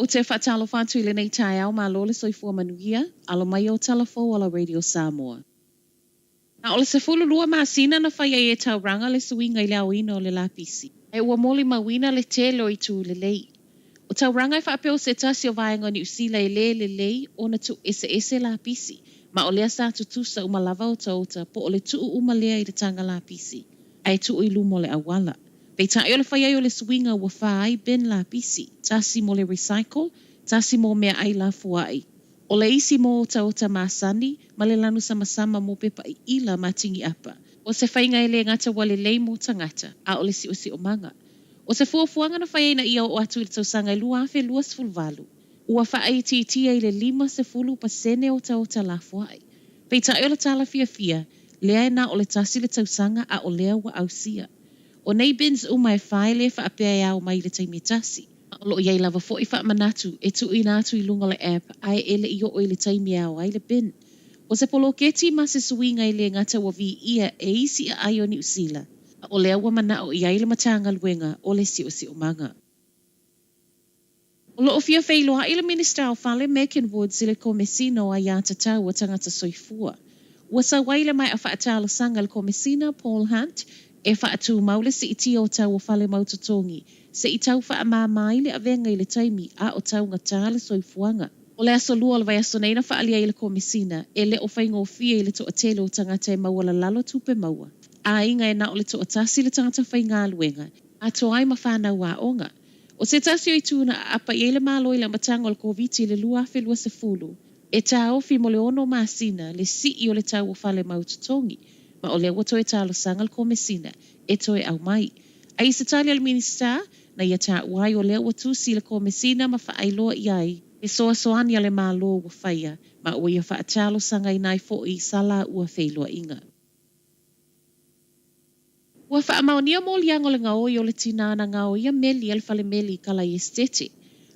Ou te faatalofa atu i lenei taeao, malo le soifua manuia, alo mai o tala fou a la Radio Samoa. Na o le 12 masina na fai ai e Tauranga le suiga i le aoina o le lapisi. Ae ua molimauina le tele o itu lelei. O Tauranga e faapea o se tasi o vaega o Niu Sila e le lelei ona tuueseese lapisi, ma o lea sa tutusa uma lava otaota po o le tuu uma lea i le taga lapisi, ae tuu i luma o le auala. Peitai o le fai ai o le suiga ua fa ai bin lapisi, tasi mo le recycle, tasi mo meaai lafoai. O le isi mo otaota masani ma le lanu samasama mo pepa iila ma tini apa. O se faiga e le gata ua lelei mo tagata, a o le siosiomaga. O se fuafuaga na fai ai ina ia oo atu i le tausaga e 2028, ua faaitiitia i le 50% otaota lafoai. Peitai o le tala fiafia, lea e na o le tasi le tausaga a o lea ua ausia. O nei bins uma e fa e le faapea e ao mai i le taimi e tasi. Ma o loo i ai lava foi faamanatu e tuuina atu i luga o le app ae e le i oo i le taimi e ao ai le bin. O se poloketi ma se suiga e le gata ua viia e isi aai o Niu Sila, a o lea ua manao i ai le Matagaluega o le Siosiomaga. O loo fia feiloai le Minisita o Fale Megan Woods i le Komesina o Aiatatau a Tagata Soifua. Ua sau ai le maea faatalosaga a le Komesina Paul Hunt e faatumau le siitia o tau o fale mau totogi se i tau faamāmā ai le avega i le taimi a o taugatā le soifuaga. O le aso Lua o le vaiaso nei na faaalia ai e le Komesina, e le o faigofie i le toatele o tagata e maualalalo tupe maua. Aiga e na o le toatasi le tagata faigaluega, atoa ai ma fanau aoga. O se tasi o itu na aapa i ai le Malo i le amataga o le Koviti i le 2020, e taofi mo le ono masina le sii o le tau o fale mau totogi, ma o lea ua toe talosaga le Komesina e toe aumai. Ae i se tali a le Minisita, na ia taua ai o lea ua tusi le Komesina ma faailoa i ai le fesoasoani a le Malo ua faia, ma ua ia faatalosagaina ai foi sa laua feiloaiga. Ua faamaonia moliaga o le gaoi o le tinā na gaoia meli a le fale meli i Kalai Esetete.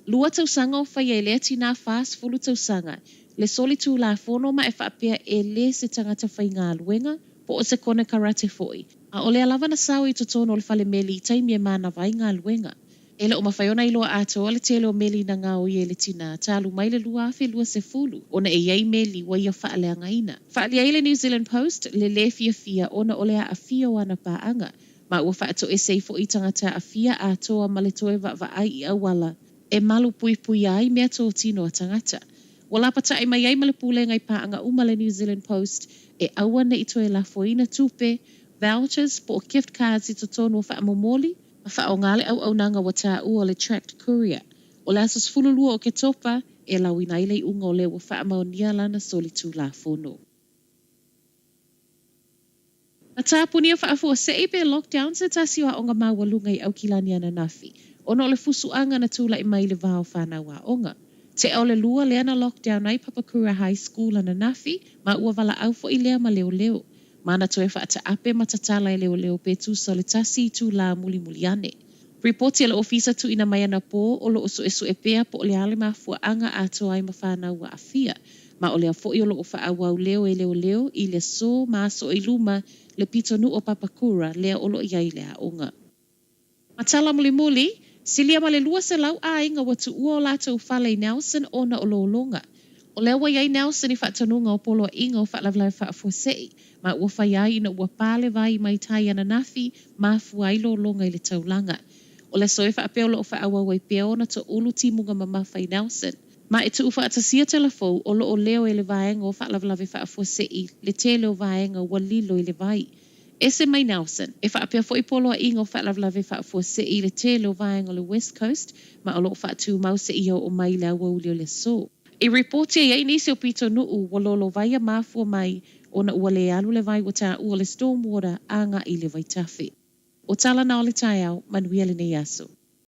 Lua tausaga o faia e lea tinā 40 tausaga le solitulafono ma e faapea e le se tagata faigaluega po o se konekarate foi. A o lea lava na sao i totonu o le fale meli i taimi e manava ai galuega. E le o mafai ona iloa atoa le tele o meli na gaoia e le tinā talu mai le 2020 ona e i ai meli ua ia faaleagaina. Faaalia ai le New Zealand Post le lē fiafia ona o le aafia o ana paaga, ma ua faatoese ai foi i tagata aafia atoa ma le toe vaavaai i auala e malu puipuia ai meatotino a tagata. Ua lapatai mai ai ma le pulega i paaga uma a le New Zealand Post e aua ne i toe lafoina tupe, vouchers po o gift cards i totonu o faamomoli, ma faaaoga le auaunaga ua taua o le tracked courier. O le aso 12 o Oketopa e lauina ai le iuga o lea ua faamaonia lana solitulafono. Na tapunia faafuasei pe lockdown se tasi o aoga maualuga i Aukilani ananafi ona o le fusuaga na tulai mai i le va o fanau aoga. Tea o le lua lea na lockdown ai Papakura High School ananafi ma ua valaau foi lea ma leoleo. Ma na toe faataape ma tatala e leoleo pe tusa o le tasi itulā mulimuli ane. Ripoti a le Ofisa tuuina mai anapō o loo suesue pea po o le a le mafuaaga atoa ai ma fanau ua aafia. Ma o lea foi o loo faaauau leo e leoleo i le aso ma aso i luma le pitonuu o Papakura lea o loo i ai le aoga. Ma tala mulimuli, silia ma le 200 aiga ua tuua o latou fale i Nelson ona o lologa. O lea ua i ai Nelson i faatonuga o Poloaiga o Faalavelave Faafuasei, ma ua fai ai ina ua pā le vai mai tai ananafi, mafua ai lologa i le taulaga. O le aso e faapea o loo faaauau ai pea ona toulu timuga mamafa i Nelson. Ma e tuufaatasia tala fou o loo leo e le Vaega o Faalavelave Faafuasei le tele o vaega ua lilo i le vai. Ese mai Nelson, e faapea foi Poloaiga o Faalavelave Faafuasei i le tele o vaega o le West Coast ma o loo faatumau seia oo mai i le aoauli o le aso. I ripoti ai nisi o pitonuu ua lolovai a mafua mai ona ua le alu le vai ua taua o le storm water agai i le vaitafe. O tala na o le taeao, manuia lenei aso.